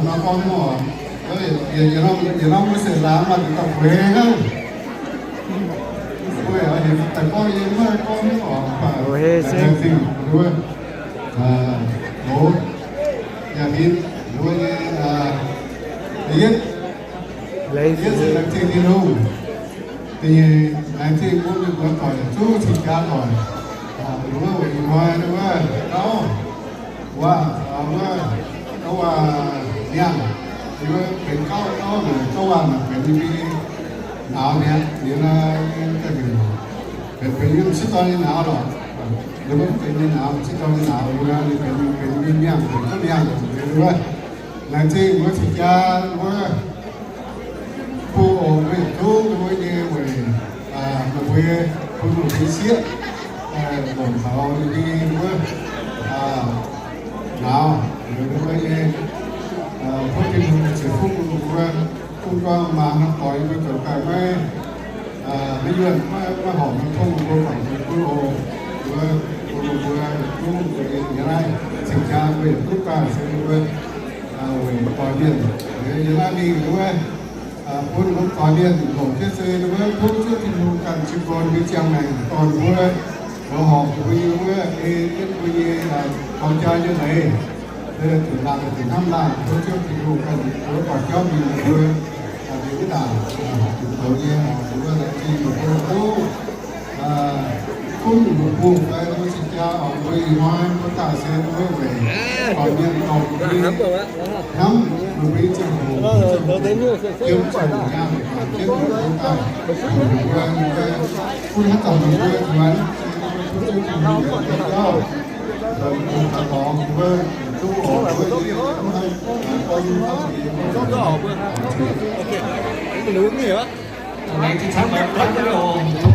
Nor gorngv oc, yietc norm wuov seix laangz maaih dauh bueix hnangv. Bueix oc, daaih gorngv yie maiv gorngv oc, laengz zingh wuov, oc, yaac mingh wuov nyei, yietv, yietv se laengz zingh Tin-Hungh. Da'nyeic, laengz zingh mbuo mienh muoz doic, zuqc cing-jaa doic, wuov weic ih hnoi wuov gauh waac, wuov gauh waac miangh, wuov benx gauh, gauh waac mangc benx nyei mingh nauz mi'aqv. Liuz naaiv benx, benx nyei mv sieqv dorn nyei nauz lorqc. Liuz mv benx nyei nauz, sieqv dorn nyei nauz, liuz benx, benx mingh miangh, benx gauh miangh, liuz wuov laengz zingh wuov cing-jaa wuov bun oc, mbuo yietc zungv wuov nyei weic meih mbuo bun meih mbuo sieqv longc taux ninh nyei wuov nauz, ninh mbuo nyei tov Tin-Hungh ceix fuqv bun mbuo, bun gorngv maaz norm doix mbuo zoux daaih maiv, maiv yuonh, maiv horpc, maiv tongv, mbuo guangc zuqc bun oc. Mbuo, bun mbuo yietc zungv mbuo nyei naaiv cing-jaa mbuo yietc zungv daaih se mbuo weic doix mienh, yie naaiv mingh wuov bun mbuo doix mienh longc jienv se wuov tov Ziouv Tin-Hungh ganh jiu gorn mbuo ziangh maengc, dorh mbuo zoux horpc mbuo nyei wuov, ei jienv mbuo nyei dorng jaa nyei leiz, zuqc laangh zuqc hnamv laangh, tov Ziouv Tin-Hungh ganh mbuo dorh jauv mingh mbuo liuz wuov ndaangc horpc zuqc zoux nyei, horpc zuqc wuov laengz zingh mbuo duqv gunv mbuo bungx fai mbuo cing-jaa oc, mbuo ih hnoi mbuo daaih se mbuo weic doix mienh dorh mbuo hnamv mbuo nyei ziangh hoc, yiem ziangh hoc nyaanh jienv mbuo daaih, mbuo, mbuo gunv haaix zanc mbuo nzuonx, mbuo tov Ziouv Tin-Hungh yietc zungv jauv, mbuo taux dorngx mbuo duqv oc, mbuo nyei mv haih gorngv nyei, mbuo laengz zingh camv haic, camv haic oc.